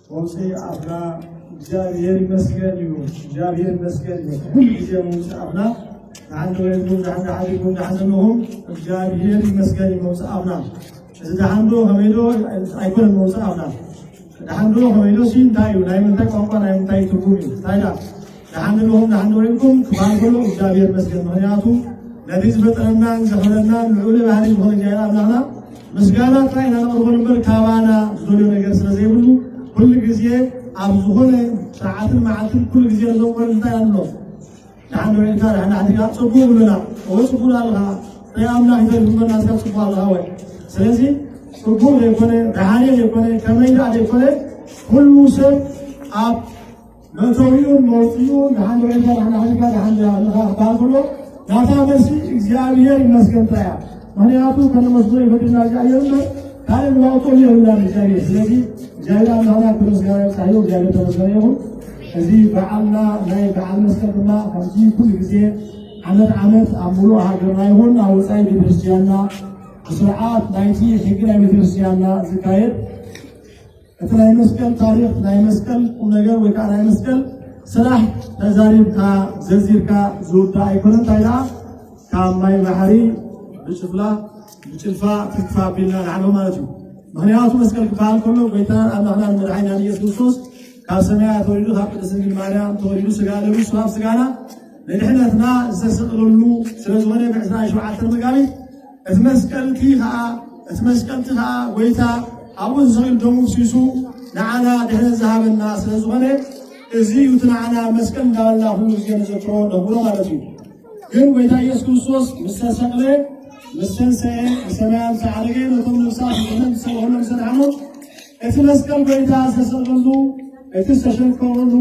መውፅኢ ኣፍና እግዚኣብሔር ይመስገን እዩ። እግዚኣብሔር ይመስገን እዩ። ኩሉ ግዜ መውፅኢ ኣፍና ደሓን ደወልኩም፣ ደሓን ደሓዲኩም፣ ደሓን ዘለኹም፣ እግዚኣብሔር ይመስገን እዩ መውፅኢ ኣፍና። እዚ ደሓን ዶ ከመይ ዶ ኣይኮነን መውፅኢ ኣፍና። ደሓን ዶ ከመይ ዶ ሲ እንታይ እዩ? ናይ ምንታይ ቋንቋ፣ ናይ ምንታይ ትርጉም እዩ? እንታይ ዳ ደሓን ዘለኹም፣ ደሓን ደወልኩም ክበሃል ከሎ እግዚኣብሔር ይመስገን። ምክንያቱ ነቲ ዝፈጠረናን ዘኽበረናን ልዑል ባህሪ ዝኾነ እግዚኣብሔር ኣምላኽና ምስጋና ጥራይ ኢና ነቕርበሉ እምበር ካባና ዝደልዮ ነገር ስለ ዘይብሉ፣ ኩሉ ግዜ ኣብ ዝኾነ ሰዓትን መዓልትን ኩሉ ግዜ ንዘውዕል እንታይ ኣሎ? ደሓን ደወልካ፣ ደሓን ሓዲጋ፣ ጽቡቕ ብለና። እወ፣ ጽቡቕ ኣለኻ። ናይ ኣምላኽ ይፈልጥ እምበር ናትካ ጽቡቕ ኣለኻ ወይ? ስለዚ ጽቡቕ ዘይኮነ፣ ደሓን ዘይኮነ፣ ከመይ ደኣ ዘይኮነ፣ ኩሉ ሰብ ኣብ መእተዊኡን መውፅኢኡን ደሓን ደወልካ፣ ደሓን ሓዲጋ፣ ደሓን ኣለኻ ክበሃል ከሎ ናታ መልሲ እግዚኣብሔር ይመስገን ጥራይ እያ። ምክንያቱ ከነመስግኖ ይፈቅድና እግዚኣብሔር እምበር ካልእ ንዋጥኦ የብልናን እግዚኣብሔር። ስለዚ እግዚኣብሔር ኣምላኽና ክብሪ ምስጋና ይብጻሕዮ። እግዚኣብሔር ተመስገነ ይኹን። እዚ በዓልና ናይ በዓል መስቀል ድማ ከምዚ ኩሉ ግዜ ዓመት ዓመት ኣብ ሙሉእ ሃገርና ይኹን ኣብ ወጻኢ ቤተክርስትያንና ብስርዓት ናይቲ ሕጊ ናይ ቤተክርስትያንና ዝካየድ እቲ ናይ መስቀል ታሪኽ፣ ናይ መስቀል ቁም ነገር ወይ ከዓ ናይ መስቀል ስራሕ ተዛሪብካ ዘዚርካ ዝውዳእ ኣይኮነን። እንታይ ደኣ ካብ ማይ ባሕሪ ብጭፍላ ብጭልፋ ትግፋ ኣቢልና ንዓሎ ማለት እዩ። ምክንያቱ መስቀል ክበሃል ከሎ ጎይታናን ኣምላኽናን መድሓኒናን ኢየሱስ ክርስቶስ ካብ ሰማያት ወሪዱ ካብ ቅድስት ድንግል ማርያም ተወሊዱ ስጋ ለቢሱ ኣብ ስጋና ንድሕነትና ዝተሰቕለሉ ስለ ዝኾነ ብ ዕስራን ሸውዓተን መጋቢት እቲ መስቀልቲ ከዓ እቲ መስቀልቲ ከዓ ጎይታ ኣብኡ ተሰቒሉ ደሙ ፍሲሱ ንዓና ድሕነት ዝሃበና ስለ ዝኾነ እዚ እዩ እቲ ንዓና መስቀል እንዳበልና ኩሉ ግዜ ንዘክሮ ነኽብሮ ማለት እዩ። ግን ጎይታ ኢየሱስ ክርስቶስ ምስ ተሰቕለ ምስ ተንሰኤ ብሰማያት ምስ ዓረገ ነቶም ነፍሳት ብድሕነት ዝሰብሐሎም ዝሰድሓኖም እቲ መስቀል ጎይታ ዝተሰቐለሉ እቲ ዝተሸንከረሉ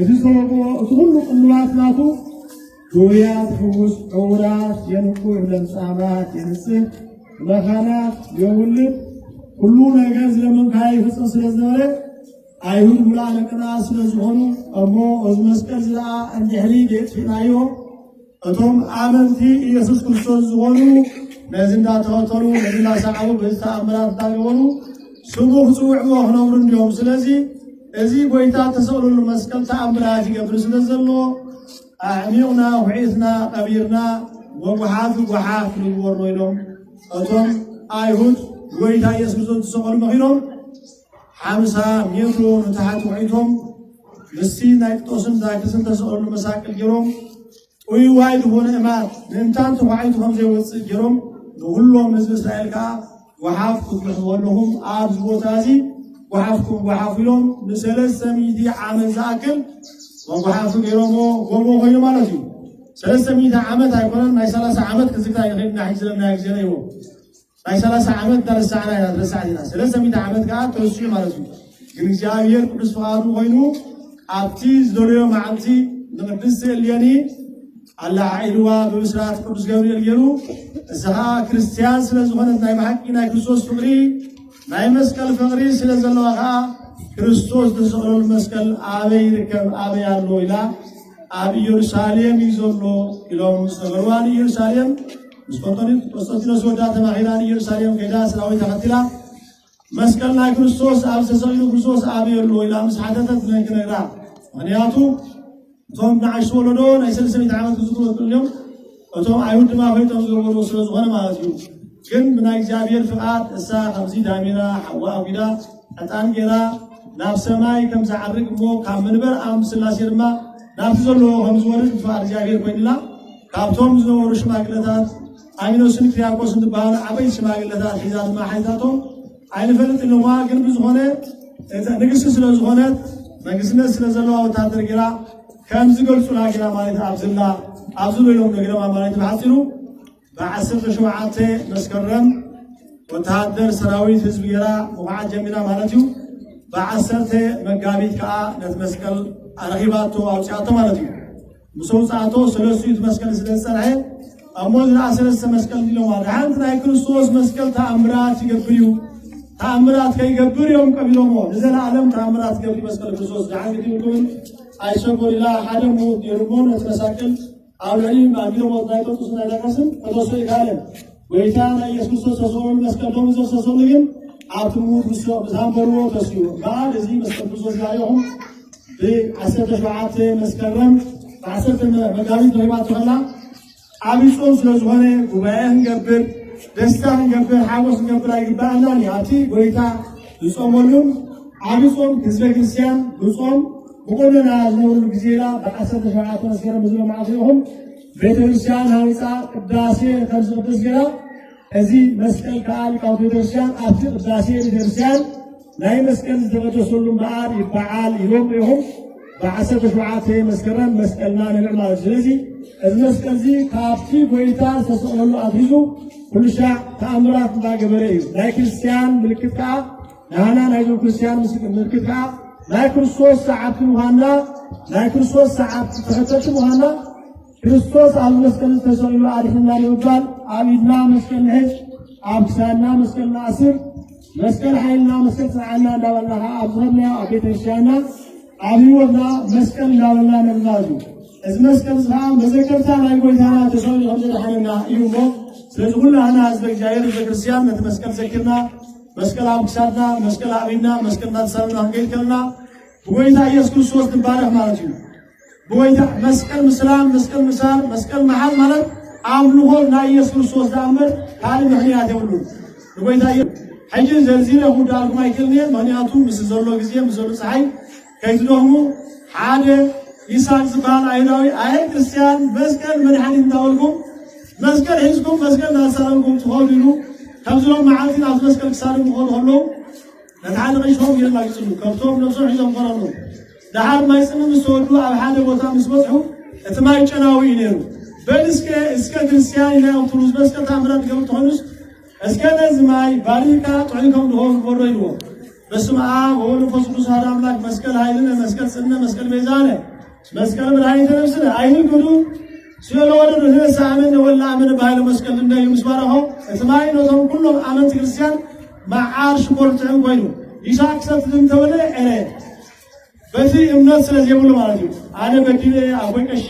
እቲ ዝተወግኦ እቲ ኩሉ ቅንዋት ናቱ ድውያት ይፍውስ፣ ዕውራት የንቁሕ፣ ለምጻማት የንጽህ፣ መኻናት የውልድ፣ ኩሉ ነገር ዝለመንካዮ ይፍጽም ስለ ዝነበረ ኣይሁድ ሙሉኣ ደቅና ስለ ዝኾኑ እሞ እዚ መስቀል እዚ ደኣ እንድሕሪ ደጥፊእናዮ እቶም ኣመንቲ ኢየሱስ ክርስቶስ ዝኾኑ ነዚ እንዳተኸተሉ ነዚ እንዳሰዓቡ በዚ ተኣምራት እንዳገበሩ ስሙ ክጽውዕዎ ክነብሩ እንዲዮም። ስለዚ እዚ ጎይታ ተሰቕለሉ መስቀል ተኣምራት ይገብር ስለ ዘሎ ኣዕሚቕና ውሒጥና ቀቢርና ወጉሓፍ ጓሓፍ ንግበሮ ኢሎም እቶም ኣይሁድ ጎይታ ኢየሱስ ክርስቶስ ዝሰቐሉ መኺሮም ሓምሳ ሜትሮ ንታሕቲ ውሒጦም ምስቲ ናይ ጥጦስን ዛይክስን ተሰቐሉ መሳቅል ገይሮም ጥውይዋይ ዝኾነ እማት ምእንታን ተዃዒቱ ከም ዘይወፅእ ገይሮም ንኹሎም ህዝቢ እስራኤል ከዓ ጓሓፍ ክትጉሕፉ ከለኹም ኣብዚ ቦታ እዚ ጓሓፍኩም ጓሓፉ ኢሎም ንሰለስተ ሚእቲ ዓመት ዝኣክል መጓሓፊ ገይሮሞ ጎቦ ኮይኑ ማለት እዩ። ሰለስተ ሚእቲ ዓመት ኣይኮነን ናይ ሰላሳ ዓመት ክዝግታ ይኽእል ኢና ሕጂ ዘለና ግዜ ነይዎ ናይ ሰላሳ ዓመት ተረሳዕና ኢና ተረሳዕት ኢና ሰለስተ ሚእቲ ዓመት ከዓ ተወሲኡ ማለት እዩ። ግን እግዚኣብሔር ቅዱስ ፍቓዱ ኮይኑ ኣብቲ ዝደለዮ መዓልቲ ንቅድስቲ እሌኒ ኣላዓዒልዋ ብብስራት ቅዱስ ገብርኤል ገይሩ እዛ ከዓ ክርስትያን ስለ ዝኾነት ናይ ብሓቂ ናይ ክርስቶስ ፍቕሪ ናይ መስቀል ፍቕሪ ስለ ዘለዋ ከዓ ክርስቶስ ዝተሰቕለሉ መስቀል ኣበይ ይርከብ ኣበይ ኣሎ ኢላ ኣብ ኢየሩሳሌም እዩ ዘሎ ኢሎም ምስ ነገርዋ ንኢየሩሳሌም ምስ ቆስጠንጢኖስ ወዳ ተማኺራ ንኢየሩሳሌም ከይዳ ሰራዊት ተኸትላ መስቀል ናይ ክርስቶስ ኣብ ዝተሰቒሉ ክርስቶስ ኣበይ ኣሎ ኢላ ምስ ሓተተት መን ክነግራ? ምክንያቱ እቶም ንኣሽቱ ወለዶ ናይ ሰለስተ ሚእቲ ዓመት ክዝክሩ ይኽእሉ እዮም። እቶም ኣይሁድ ድማ ፈሊጦም ዝገበርዎ ስለ ዝኾነ ማለት እዩ። ግን ብናይ እግዚኣብሔር ፍቓድ እሳ ካብዚ ዳሜራ ሓዋ ኣጒዳ ዕጣን ገይራ ናብ ሰማይ ከም ዝዓርግ እሞ ካብ መንበር ኣብ ስላሴ ድማ ናብቲ ዘለዎ ከም ዝወርድ ብፍቓድ እግዚኣብሔር ኮይኑላ። ካብቶም ዝነበሩ ሽማግለታት ኣሚኖስን ክሪያቆስን ዝበሃሉ ዓበይቲ ሽማግለታት ሒዛ ድማ ሓይታቶም ኣይንፈልጥ ኢሎማ። ግን ብዝኾነ እዛ ንግስቲ ስለ ዝኾነት መንግስትነት ስለ ዘለዋ ወታደር ገይራ ከም ዝገልጹላ ገይራ ማለት ኣብዝላ ኣብዚ ኢሎም ነግረማ ማለት ብሓፂሩ ብዓሰርተ ሸውዓተ መስከረም ወተሃደር ሰራዊት ህዝቢ ገይራ ምኹዓት ጀሚራ ማለት እዩ። ብዓሰርተ መጋቢት ከዓ ነቲ መስቀል ኣረኺባቶ ኣውፅኣቶ ማለት እዩ። ምስ ኣውፅኣቶ ሰለስቲኡ እቲ መስቀል ስለ ዝፀንሐ እሞ እዚ ደኣ ሰለስተ መስቀል እንዲሎም ኣለ ሓንቲ ናይ ክርስቶስ መስቀል ተኣምራት ይገብር እዩ። ተኣምራት ከይገብር እዮም ቀቢሎሞ ንዘለኣለም ተኣምራት ይገብር መስቀል ክርስቶስ ደሓን ግዲ ይብልኩምን ኣይሰጎድላ ሓደ ምዉት ገይሩሞ ነቲ መሳቅል ኣብ ልዕሊ ኣቢሎሞ ናይ ጴጥሮስ ናይ ዳካስን ከተሶ ይካለን ጎይታ ናይ ኢየሱስ ክርስቶስ ተሰውሩ መስቀል ደሙ ዘፍሰሰሉ ግን ኣብቲ ምዉት ምስ ምስ ሃንበርዎ ተስኡ በዓል እዚ መስቀል ወዛሪኹም ብዓሰርተ ሸውዓተ መስከረም ብዓሰርተ መጋቢት ንሪባ ተኸላ ዓብዪ ጾም ስለ ዝኾነ ጉባኤ ክንገብር፣ ደስታ ክንገብር፣ ሓጎስ ክንገብር ኣይግባኣናን እዩ። ኣብቲ ጎይታ ዝጾመሉን ዓብዪ ጾም ህዝበ ክርስቲያን ብጾም ብጎደና ዝነብሩሉ ግዜ ኢላ ብዓሰርተ ሸውዓተ መስከረም ብዝሎ መዓልቲ ኢኹም ቤተ ክርስቲያን ሃኒፃ ቅዳሴ ከም ዝቕደስ ገይራ እዚ መስቀል ከዓ ሊቃውንቲ ቤተክርስትያን ኣብቲ ቅዳሴ ቤተክርስትያን ናይ መስቀል ዝተቐደሰሉ እምበኣር ይበዓል ኢሎም ኢኹም ብዓሰርተ ሸውዓተ መስከረም መስቀልና ነብዕ ማለት እዩ። ስለዚ እዚ መስቀል እዚ ካብቲ ጎይታ ዝተሰቕለሉ ኣትሒዙ ኩሉ ሻዕ ተኣምራት እንዳገበረ እዩ። ናይ ክርስትያን ምልክት ከዓ ንሃና ናይዞም ክርስትያን ምስ- ምልክት ከዓ ናይ ክርስቶስ ሰዓብቲ ምዃንና ናይ ክርስቶስ ሰዓብቲ ተኸተልቲ ምዃንና ክርስቶስ ኣብ መስቀል ተሰቒሉ ኣድሕንና ንምባል ኣብ ኢድና መስቀል ንሕዝ፣ ኣብ ክሳድና መስቀል ንኣስር፣ መስቀል ሓይልና መስቀል ጽንዓና እንዳበልና ከዓ ኣብ ዝኸድናዮ ኣብ ቤተ ክርስቲያንና ኣብ ህይወትና መስቀል እንዳበልና ነብዛዙ። እዚ መስቀል እዚ ከዓ መዘከርታ ናይ ጎይታና ተሰቒሉ ከም ዘድሓነና እዩ እሞ ስለዚ ኩላህና ህዝበ እግዚኣብሔር ህዝበ ክርስቲያን ነቲ መስቀል ዘኪርና መስቀል ኣብ ክሳድና መስቀል ኣብ ኢድና መስቀል እናተሳለምና ክንከይድ ከለና ብጎይታ ኢየሱስ ክርስቶስ ንባረኽ ማለት እዩ። ብወይታ መስቀል ምስላም መስቀል ምሳር መስቀል መሓዝ ማለት ኣምልኾ ናይ ኢየሱስ ክርስቶስ ደኣ እምበር ካልእ ምኽንያት የብሉን። ንጎይታ ኢየ- ሕጂ ዘርዚረ ክውዳልኩም ኣይክእልን እየ፣ ምኽንያቱ ምስ ዘሎ ግዜ ምስ ዘሎ ፀሓይ ከይትደኽሙ ሓደ ይስሐቅ ዝበሃል ኣይሁዳዊ ኣየ ክርስትያን መስቀል መድሓኒት እንዳበልኩም መስቀል ሒዝኩም መስቀል እናሳለምኩም ትኸዱ ኢሉ ከምዚ ሎም መዓልቲ ናብቲ መስቀል ክሳለሙ ክኸዱ ከለዉ ነቲ ሓደ ቀይሾም ጌርና ግጽሉ ከብቶም ነብሶም ሒዞም ኮነኑ። ደሓር ማይ ጽምእ ምስ ተወዱ ኣብ ሓደ ቦታ ምስ በጽሑ እቲ ማይ ጨናዊ እዩ ነይሩ። በል እስከ እስከ ክርስቲያን ኢና እዮም ትብሉ ዝበስከ ታምራት ገብር ትኾኑስ እስከ ነዚ ማይ ባሪካ ጥዑይ ከም ድኾኑ ግበሮ ኢልዎ። በስመ ኣብ ወወልድ ወመንፈስ ቅዱስ ሓደ ኣምላክ መስቀል ኃይልነ መስቀል ጽነ መስቀል ቤዛነ መስቀል መድኃኒተ ነፍስነ ኣይንግዱ ስለ ወለዱ ህነሳ ኣመነ ወላ ኣመነ በኃይለ መስቀል እንደ እዩ ምስ ባረኸው እቲ ማይ ነቶም ኩሎም ኣመንቲ ክርስቲያን መዓር ሽኮር ጥዑም ኮይኑ ይስሐቅ ክሰቲ እንተበለ ኤረ በቲ እምነት ስለ ዘይብሉ ማለት እዩ። ኣነ በዲለ ኣቦይ ቀሺ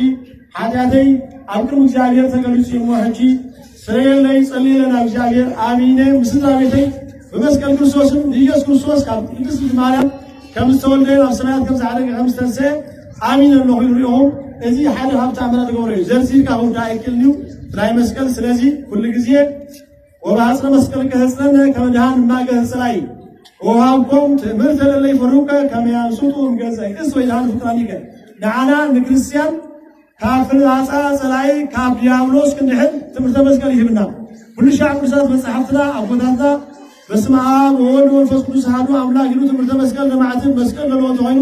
ሓጢኣተይ ኣብ ቅድሚ እግዚኣብሔር ተገሊጹ እሞ ሕጂ ስረየለይ ጸልየለ ናብ እግዚኣብሔር ኣሚነ ምስ ስድራ ቤተይ ብመስቀል ክርስቶስን ንኢየሱስ ክርስቶስ ካብ ቅድስት ማርያም ከም ዝተወልደ ናብ ሰማያት ከም ዝዓረገ ከም ዝተንስአ ኣሚነ ኣለኹ ኢሉ ሪኦም እዚ ሓደ ካብ ተኣምራት ዝገብሮ እዩ። ዘርዚርካ ክውዳእ ኣይክእልን እዩ ናይ መስቀል። ስለዚ ኩሉ ግዜ ወበሐጽረ መስቀልከ ህጽነነ ከመ ደሃን እማገ ህጽላይ ወሃብኮም ትእምርተ ለለ ይፈርሁከ ከመ ያንሱጡ እምገጸ ቅስ ወይ ደሃን ፍጥራኒከ ንዓና ንክርስትያን ካብ ፍላጻ ጸላኢ ካብ ዲያብሎስ ክንድሕን ትምህርተ መስቀል ይህብና። ኩሉ ሻዕ ቅዱሳት መጻሕፍትና ኣቦታትና በስመ ኣብ ወወልድ ወመንፈስ ቅዱስ ኣሐዱ ኣምላክ ኢሉ ትምህርተ መስቀል ነማዕትን መስቀል ዘለዎ እንተኾይኑ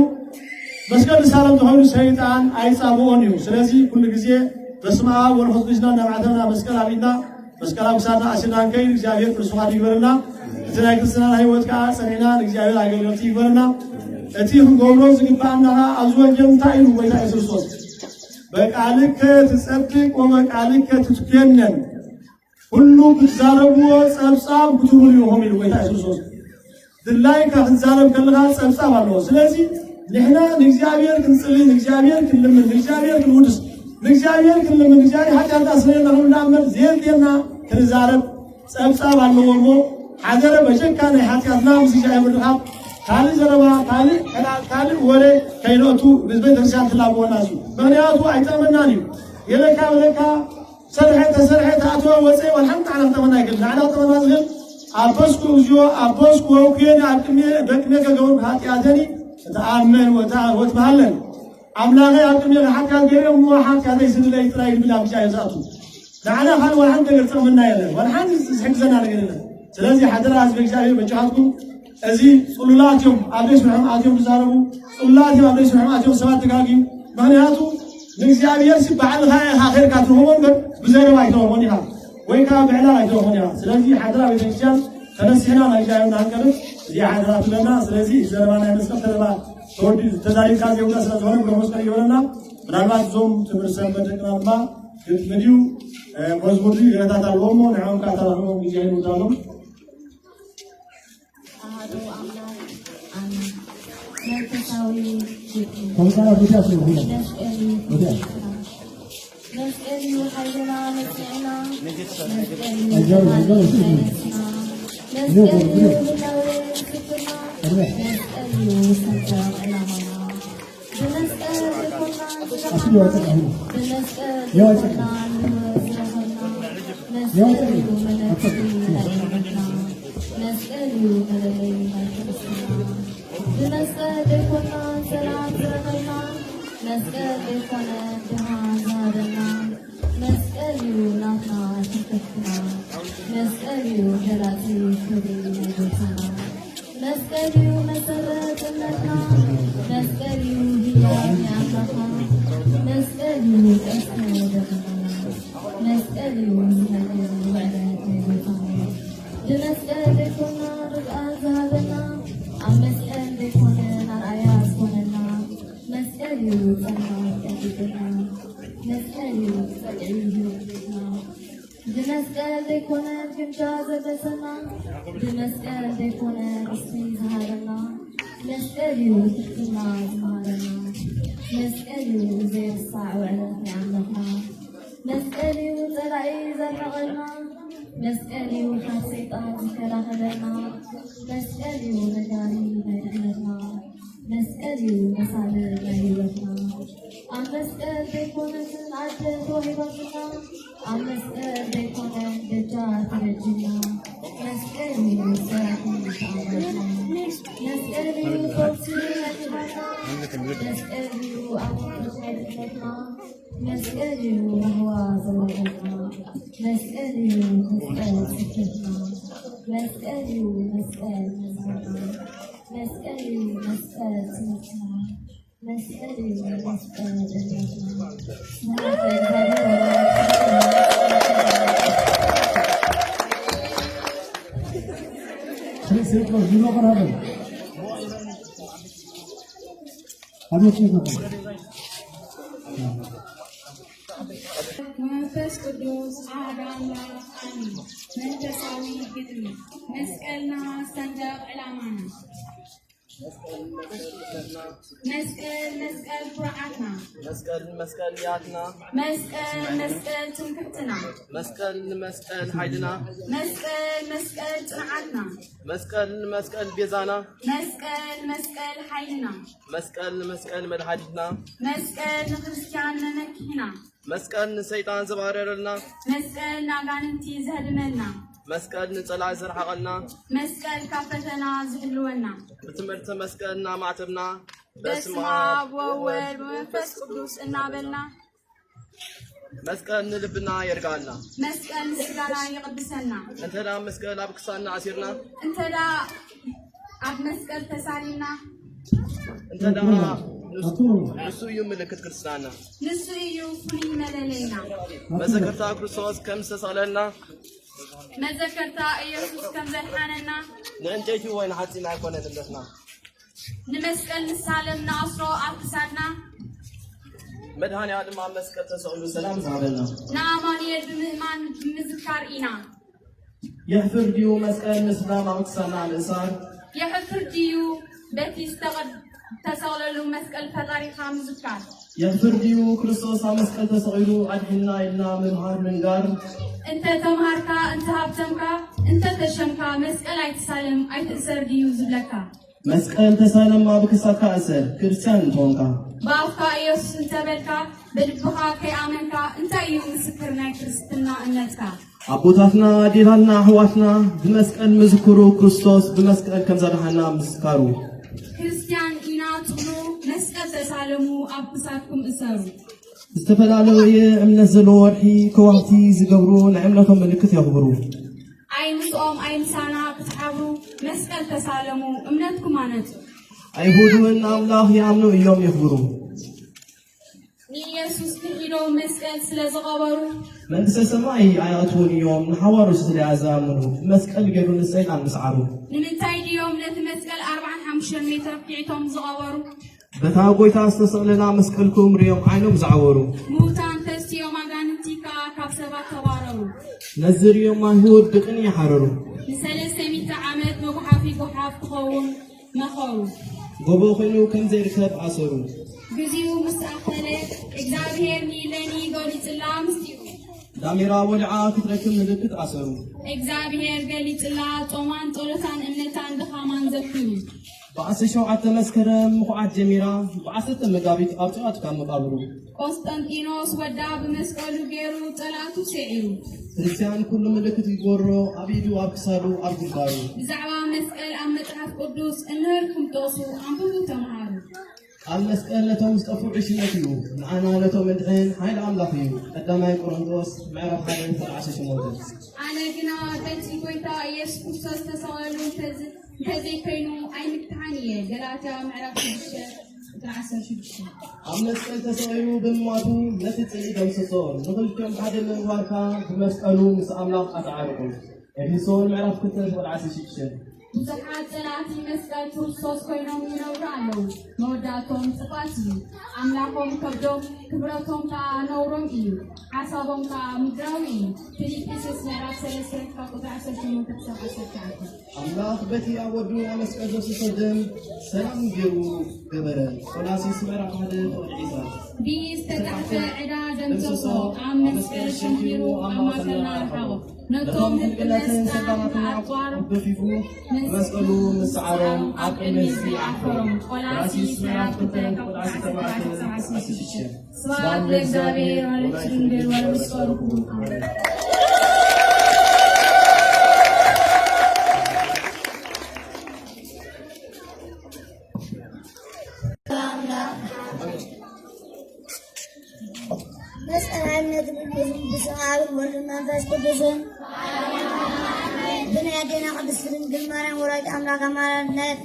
መስቀል ዝሳለም እንተኾይኑ ሰይጣን ኣይጻብኦን እዩ። ስለዚ ኩሉ ግዜ በስመ ኣብ ወመንፈስ ቅዱስ ኢልና እናማዕተብና መስቀል ኣብ ኢድና መስቀል ኣብ ክሳድና ኣሲርና ንከይድ እግዚኣብሔር ቅዱስ ፍቓዱ ይግበረልና። እቲ ናይ ክርስትናና ህይወት ከዓ ጸኒዕና ንእግዚኣብሔር ኣገልገልቲ ይግበረና። እቲ ክንገብሮ ዝግባኣና ከዓ ኣብዚ ወንጌል እንታይ ኢሉ ጎይታ የሱስ ክርስቶስ በቃልከ ትጸድቅ ወበቃልከ ትትኮነን ኩሉ ብትዛረብዎ ጸብጻብ ክትብሉ ኢኹም ኢሉ ጎይታ የሱስ ክርስቶስ። ድላይካ ክትዛረብ ከለኻ ጸብጻብ ኣለዎ። ስለዚ ንሕና ንእግዚኣብሔር ክንጽሊ ንእግዚኣብሔር ክንልምን ንእግዚኣብሔር ክንውድስ ንእግዚኣብሔር ክንልምን እግዚኣብሔር ሓጢኣትና ስለና ክንብላ እምበር ዘየድልየና ክንዛረብ ጸብጻብ ኣለዎ እሞ ሓደረ በጀካ ናይ ሓጢኣትና ምስ እግዚኣብሔር ምርኻብ ካልእ ዘረባ ካልእ ዕላል ካልእ ወረ ከይነቱ ህዝበ ክርስቲያን ትላብወና እዩ። ምክንያቱ ኣይጠቕመናን እዩ። የለካ በለካ ሰርሐ ተሰርሐ ተኣተወ ወፀ ዋላ ሓንቲ ዓላ ክጠመና ይክእል ንዓላ ክጠመና ዝክእል ኣበስኩ እግዚኦ ኣበስኩ ወኩየኒ ኣብ ቅድሚ ደቅነ ከገበሩ ሓጢኣተኒ እተኣመን ወትበሃለን ኣምላኸ ኣብ ቅድሚ ሓጢኣት ገይረ እሞ ሓጢኣተይ ስድለይ ጥራይ ይብል ኣብ እግዚኣብሔር ዝኣቱ ንዓና ካልእ ዋላ ሓንቲ ነገር ጠቕመና የለን ዋላ ሓንቲ ዝሕግዘና ነገር የለን ስለዚ ሓደራ ህዝቢ እግዚኣብሔር በጃኻትኩም እዚ ጽሉላት እዮም ኣብ ደይ ስርሖም ኣትዮም ዝዛረቡ ጽሉላት እዮም ኣብ ደይ ስርሖም ኣትዮም ሰባት ተጋግዩ ምክንያቱ ንእግዚኣብሔር ሲ ባዕልኻ ኢኻ ኸይርካ ትረኽቦ እምበር ብዘረባ ኣይትረኽቦን ኢኻ ወይ ከዓ ብዕላል ኣይትረኽቦን ኢኻ ስለዚ ሓደራ ቤተክርስትያን ተነሲሕና ናይ እግዚኣብሔር ንሃንቀርብ እዚኣ ሓደራ ትብለና ስለዚ ዘረባ ናይ መስቀል ተረባ ተወዲ ተዛሪብካ ዘይውዳ ስለ ዝኾነ ብሮ መስቀል ይበለና ምናልባት እዞም ትምህርቲ ሰንበት ደቅና ድማ ግጥሚ ድዩ መዝሙር ድዩ ይረታት ኣለዎ እሞ ንዕኦም ከዓ ተራኽቦም ግዜ ይውዳሎም ኣሐዱ ኣምላክ ኣሜን። መንፈሳዊ ግጥሚ ከምዛ ሆቴል ስለ ሆቴል መስቀል ሆቴል መስቀል እዩ ሓይልና መጽዕና መስቀል እዩ ኣይዞን ኣይዞን መስቀል እዩ መስቀል እዩ ሰንደቕ ዕላማና። ብመስቀል ዘይኮና ዝረኸብና፣ ብመስቀል ዘይኮና ንህይወት ዝረኸብና፣ መስቀል እዩ መለለዪ ናይ እምነትና፣ መስቀል እዩ መለለዪ ናይ ክርስትና። ብመስቀል ዘይኮና ሰላም ዝረኸብና፣ መስቀል ዘይኮነ ድሃ ዝሃበና፣ መስቀል እዩ ናትና ትምክሕትና፣ መስቀል እዩ ገላጺ ክብሪ ናይ ጎይታና። መስቀል እዩ መሰረት እምነትና፣ መስቀል እዩ ህያብ ናይ ኣምላኽና፣ መስቀል እዩ ቀስተ ደመናና፣ መስቀል እዩ ዝነግር ውዕለት ናይ ጎይታና። ብመስቀል ዘይኮና ርግኣት ዝሃበና፣ ኣብ መስቀል ዘይኮነ ኣርኣያ ዝኾነና፣ መስቀል እዩ ጸልማት ቀንዲልና፣ መስቀል እዩ ጸግዒ ህይወትና። ብመስቀል ዘይኮነ ግምጃ ዘልበሰና፣ ብመስቀል ዘይኮነ ርስቲ ዝሃበና፣ መስቀል እዩ ትሕትና ዝመሃረና፣ መስቀል እዩ ዘይርሳዕ ውዕለት ናይ ኣምላኽና፣ መስቀል እዩ ጸላኢ ዘርነቐልና፣ መስቀል እዩ ካብ ሰይጣን ዝከላኸለና፣ መስቀል እዩ ነጋሪ ናይ ድሕነትና፣ መስቀል እዩ መሳልል ናይ ህይወትና። ኣብ መስቀል ዘይኮነትን ኣደ ተዋሂባትና፣ ኣብ መስቀል ዘይኮነ ደጃ ተበጅና፣ መስቀል እዩ ሰራሒ ተኣምራትና። መስቀል እዩ ፈውሲ ናይ ድኻና፣ መስቀል እዩ ኣማን ናይ ድሕነትና፣ መስቀል እዩ ራህዋ ዘወረደና፣ መስቀል እዩ መስቀል ስኬትና፣ መስቀል እዩ መስቀል መዝሙርና፣ መስቀል እዩ መስቀል ትምህርትና፣ መስቀል እዩ መስቀል እምነትና። ስብሐት ለእግዚኣብሔር ወለወላዲቱ ድንግል። መንፈስ ቅዱስ ኣሐደ ኣምላኽ ኣሜን። መንፈሳዊ ግጥሚ። መስቀልና ሰንደቕ ዕላማና። መስቀል መስቀል ኩርዓትና። መስቀል መስቀል ያትና። መስቀል መስቀል ትምክሕትና። መስቀል መስቀል ሓይልና። መስቀል መስቀል ጽንዓትና። መስቀል መስቀል ቤዛና። መስቀል መስቀል ሓይልና። መስቀል መስቀል መድሓኒትና። መስቀል ንክርስትያን መመክሕና። መስቀል ንሰይጣን ዝባረረልና። መስቀል ንኣጋንንቲ ዘህድመልና። መስቀል ንጸላኢ ዝርሓቐልና። መስቀል ካብ ፈተና ዝሕልወና። ብትምህርቲ መስቀልና ማዕተብና። በስመ በስመ ኣብ ኣብ ወወልድ ወመንፈስ ቅዱስ እናበልና። መስቀል ንልብና የርጋልና። መስቀል ንስጋና ይቕድሰና። እንተ ደኣ መስቀል ኣብ ክሳድና ኣሲርና። እንተ ደኣ ኣብ መስቀል ተሳሊምና። እንተ ደኣ ንሱ እዩ ምልክት ክርስትናና። ንሱ እዩ ፍሉይ መለለይና። መዘከርታ ክርስቶስ ከም ዝተሳለልና። መዘከርታ ኢየሱስ ከም ዘድሓነና። ንዕንጨይቲ ወይ ንሓጺን ኣይኮነን እምነትና። ንመስቀል ንሳለም ንኣስሮ ኣብ ክሳድና። መድሃኔ ኣለም ኣብ መስቀል ተሰቒሉ ሰላም ዝሃበና። ንኣማኑኤል ብምእማን ብምዝካር ኢና። የሕፍር ድዩ መስቀል ንስላም ኣብ ክሳድና ምእሳር? የሕፍር ድዩ በቲ ዝተቐድ-፣ ተሰቕለሉ መስቀል ፈጣሪኻ ምዝካር? የሕፍር ድዩ ክርስቶስ ኣብ መስቀል ተሰቒሉ ኣድሒንና ኢልና ምምሃር ምንጋር? እንተ ተምሃርካ፣ እንተ ሃብተምካ፣ እንተ ተሸምካ መስቀል ኣይትሳለም ኣይትእሰር ድዩ ዝብለካ? መስቀል ተሳለም ኣብ ክሳድካ እሰር፣ ክርስትያን እንተኾንካ። ብኣፍካ ኢየሱስ እንተበልካ፣ ብልብኻ ከይኣመንካ፣ እንታይ እዩ ምስክር ናይ ክርስትና እምነትካ? ኣቦታትና፣ ኣዴታትና፣ ኣሕዋትና ብመስቀል ምዝክሩ፣ ክርስቶስ ብመስቀል ከም ዘድሓና ምስካሩ። ክርስትያን ኢና ትብሉ፣ መስቀል ተሳለሙ፣ ኣብ ክሳድኩም እሰሩ። ዝተፈላለየ እምነት ዘለዎ ወርሒ ከዋኽብቲ ዝገብሩ፣ ናይ እምነቶም ምልክት የኽብሩ። ኣይ ምስኦም ኣይ ምሳና ክትሓብሩ፣ መስቀል ተሳለሙ፣ እምነትኩም ኣነጹ። ኣይሁድ እውን ኣምላኽ ይኣምኑ እዮም የኽብሩ። ንኢየሱስ ክሒዶም መስቀል ስለ ዝቐበሩ። መንግስተ ሰማይ ኣይኣትዉን እዮም ንሓዋሩ ስለ ዝኣምኑ፣ መስቀል ገይሩ ንሰይጣን ምስዓሩ። ንምንታይ ድዮም ነቲ መስቀል ኣርብዓን ሓሙሽተን ሜትር ኣፍኪዕቶም ዝቐበሩ? በታ ጎይታ ዝተሰቕለላ መስቀል ክእምሩ እዮም ዓይኖም ዝዓወሩ። ምዉታን ተስዮም ኣጋንንቲ ከኣ ካብ ሰባት ተባረሩ። ነዚ ርእዮም ኣይሁድ ብቕንኢ ሓረሩ። ንሰለስተ ሚእቲ ዓመት መጉሓፊ ጓሓፍ ክኸውን መኸሩ። ጎቦ ኮይኑ ከም ዘይርከብ ኣሰሩ። ግዜኡ ምስ ኣኸለ እግዚኣብሔር ንኢለኒ ገሊጽላ ምስጢሩ። ዳሜራ ወድዓ ክትረክብ ምልክት ኣሰሩ። እግዚኣብሔር ገሊጽላ ጾማን ጸሎታን እምነታን ድኻማን ዘኪሩ። ብዓሰርተ ሸውዓተ መስከረም ምኹዓት ጀሚራ፣ ብዓሰርተ መጋቢት ኣብ ጭቓ ትካብ መቃብሩ። ቆስጠንጢኖስ ወዳ ብመስቀሉ ገይሩ ጸላእቱ ስዒሩ። ክርስትያን ኩሉ ምልክት ይግበሮ፣ ኣብ ኢዱ፣ ኣብ ክሳዱ፣ ኣብ ግንባሩ። ብዛዕባ መስቀል ኣብ መጽሓፍ ቅዱስ እንህልኩም ጥቕሱ ኣንብቡ ተምሃሩ። ቃል መስቀል ነቶም ዝጠፍኡ ዕሽነት እዩ፣ ንዓና ነቶም እንድሕን ሓይሊ ኣምላኽ እዩ። ቀዳማይ ቆሮንቶስ ምዕራፍ ሓደ ቁጽሪ ዓሰርተ ሸሞንተ። ኣነ ግና በቲ ጎይታ ኢየሱስ ክርስቶስ ተሰቐሉ እንተዘይኮይኑ ኣይምክሓን እየ። ገላትያ ምዕራፍ ሽዱሽተ ቁጽሪ ዓሰርተ ሽዱሽተ። ኣብ መስቀል ተሰቒሉ ብምማቱ ነቲ ጽልኢ ደምሰሶ፣ ንኽልቲኦም ሓደ ምግባርካ ብመስቀሉ ምስ ኣምላኽ ኣተዓርቁ። ኤፌሶን ምዕራፍ ክልተ ቁጽሪ ዓሰርተ ሽዱሽተ። ብዙሓት ጸላእቲ መስቀል ክርስቶስ ኮይኖም ይነብሩ ኣለዉ። መወዳእቶም ጥፋት እዩ። ኣምላኾም ከብዶም ክብረቶም ከኣ ነውሮም እዩ። ሓሳቦም ከኣ ምድራዊ እዩ። ፊልጵስዩስ ምዕራፍ ሰለስተ ካብ ቁጽሪ ዓሰርተ ሸሞንተ ክሳብ ዓሰርተ ትሽዓተ። ኣምላኽ በቲ ኣብ ወዱ ኣብ መስቀል ዘፍሰሶ ደም ሰላም ገይሩ ገበረ። ቆላሲስ ምዕራፍ ሓደ ቁጽሪ ዕስራ። ብዝተጻሕፈ ዕዳ ደምሰሶ፣ ኣብ መስቀል ሸንኪሩ ኣብ ማእከልና ኣርሓቖ። ነቶም ህግነትን ሰላማትን ኣጽዋር ገፊፉ ብመስቀሉ ምስ ሰዓሮም ኣብ ቅድሚ ህዝቢ ኣኽበሮም። ቆላሲስ ምዕራፍ ክልተ ቁጽሪ ዓሰርተ ኣርባዕተ። ስብሐት ለእግዚአብሔር ወለወላዲቱ ድንግል ወለመስቀሉ ክቡር። ኣሜን። መስቀል ሓይልነት ብስም ኣብን ወልድን መንፈስ ቅዱስን። ብናይ ኣዴና ቅድስት ድንግል ማርያም ወላዲት ኣምላክ ኣማላድነት፣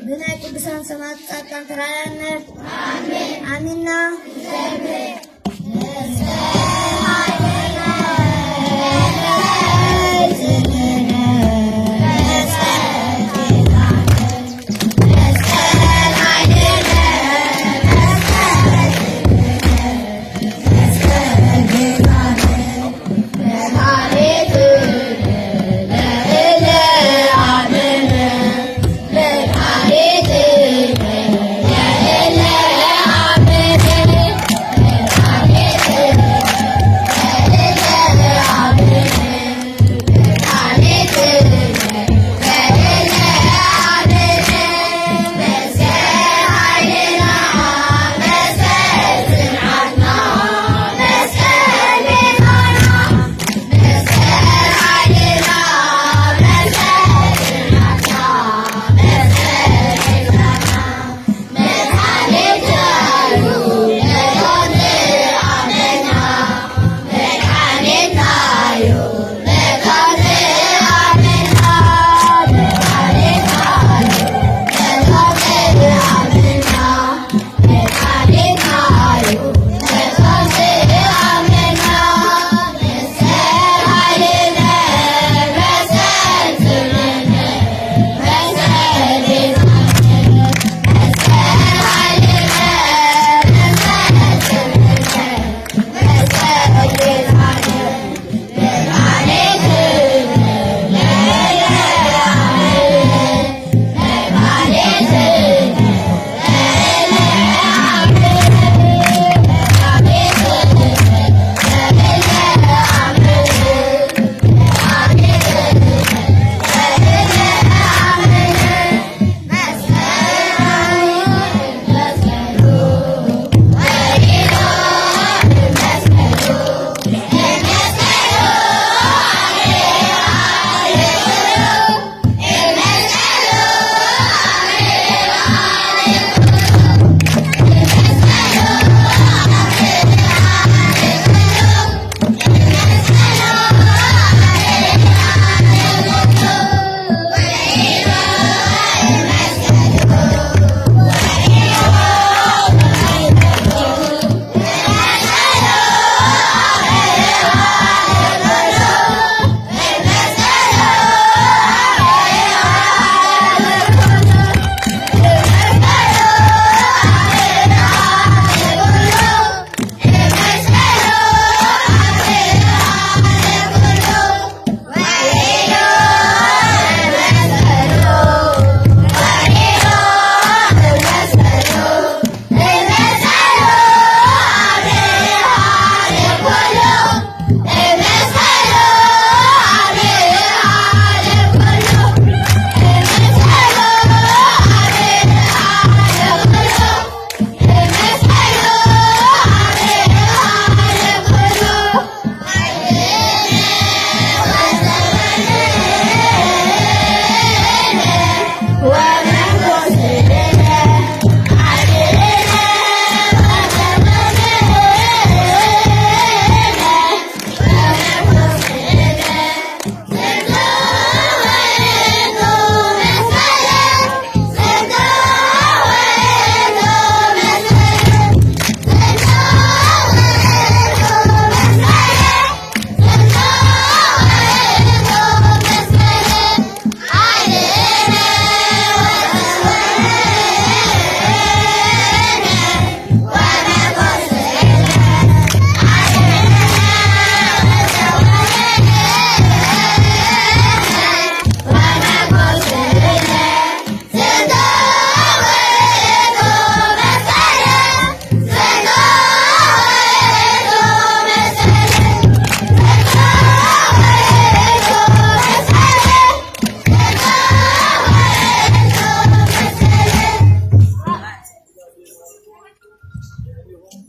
ብናይ ቅዱሳን ሰማዕታት ጻድቃን ተራዳኢነት ኣሚንና።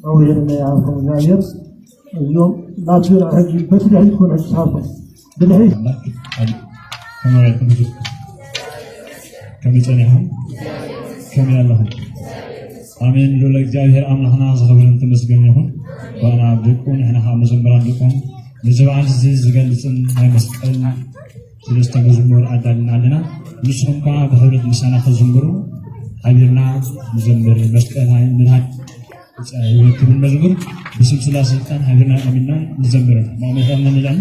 ኣውየነ ኣርኩም እግዚኣብሔር እዚኦም ናቱ ሕጂ በቲ ድሕሪት ኮነ ሕጂ ሳርኩም ብድሕሪት ኣምላክ ኣብ ከመይ ኢኹም? ከመይ ጸኒሕኩም? ከመይ ኣለኹም? ኣሜን። ልዑል እግዚኣብሔር ኣምላኽና ዝኽብርን ተመስገን ይኹን። ዋና ብቁ ንሕና ከዓ መዘምራን ደቆም ነዚ በዓል እዚ ዝገልጽን ናይ መስቀል ሰለስተ መዝሙር ኣዳልና ኣለና። ንስኹም ከዓ ብሕብረት ምሳና ክትዝምሩ ሓቢርና ንዘምር። መስቀል ናይ ምድሃን ህይወት ትብል መዝሙር ብስም ስላሴ ስልጣን ሓቢርና ኣሚንና ንዘምር። ማእመታና ንልዕል።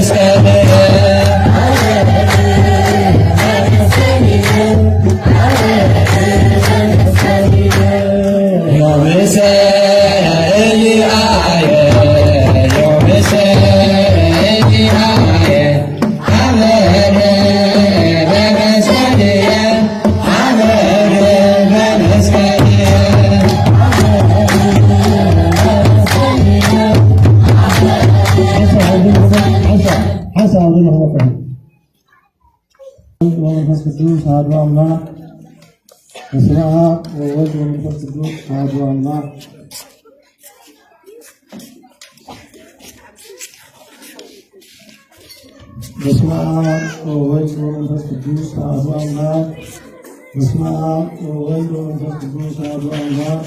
ሓሳብ ወመንፈስ ቅዱስ ኣሐዱ ኣምላክ። በስመ አብ ወወልድ ወመንፈስ ቅዱስ አሐዱ አምላክ። በስመ አብ ወወልድ ወመንፈስ ቅዱስ አሐዱ አምላክ። በስመ አብ ወወልድ ወመንፈስ ቅዱስ አሐዱ አምላክ።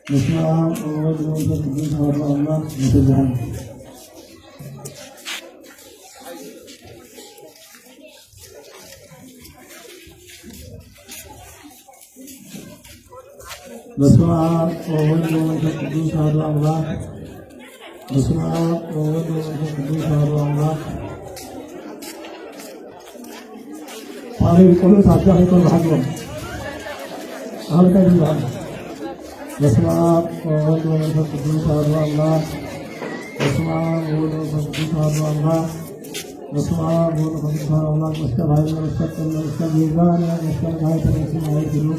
በስመ አብ ወወልድ ወመንፈስ ቅዱስ አሐዱ አምላክ። በስመ አብ። በስመ አብ ወወልድ ወመንፈስ ቅዱስ አሐዱ አምላክ። በስመ አብ ወወልድ ወመንፈስ ቅዱስ አሐዱ አምላክ። ፓሪ ቆሎ ታዲያ ሄዶ ባሕሎም። አልቀ ይላል። በስመ አብ ወወልድ ወመንፈስ ቅዱስ አሐዱ አምላክ። በስመ አብ ወወልድ ወመንፈስ ቅዱስ አሐዱ አምላክ። በስመ አብ ወወልድ ወመንፈስ ቅዱስ አሐዱ አምላክ። መስቀል ኃይል፣ መስቀል ጥበብ፣ መስቀል ቤዛ፣ መስቀል ኃይል ተነሱ ማለት ነው።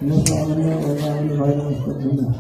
እነሱ አመነ ወዛ አመነ ኃይል መስቀል ጥበብ።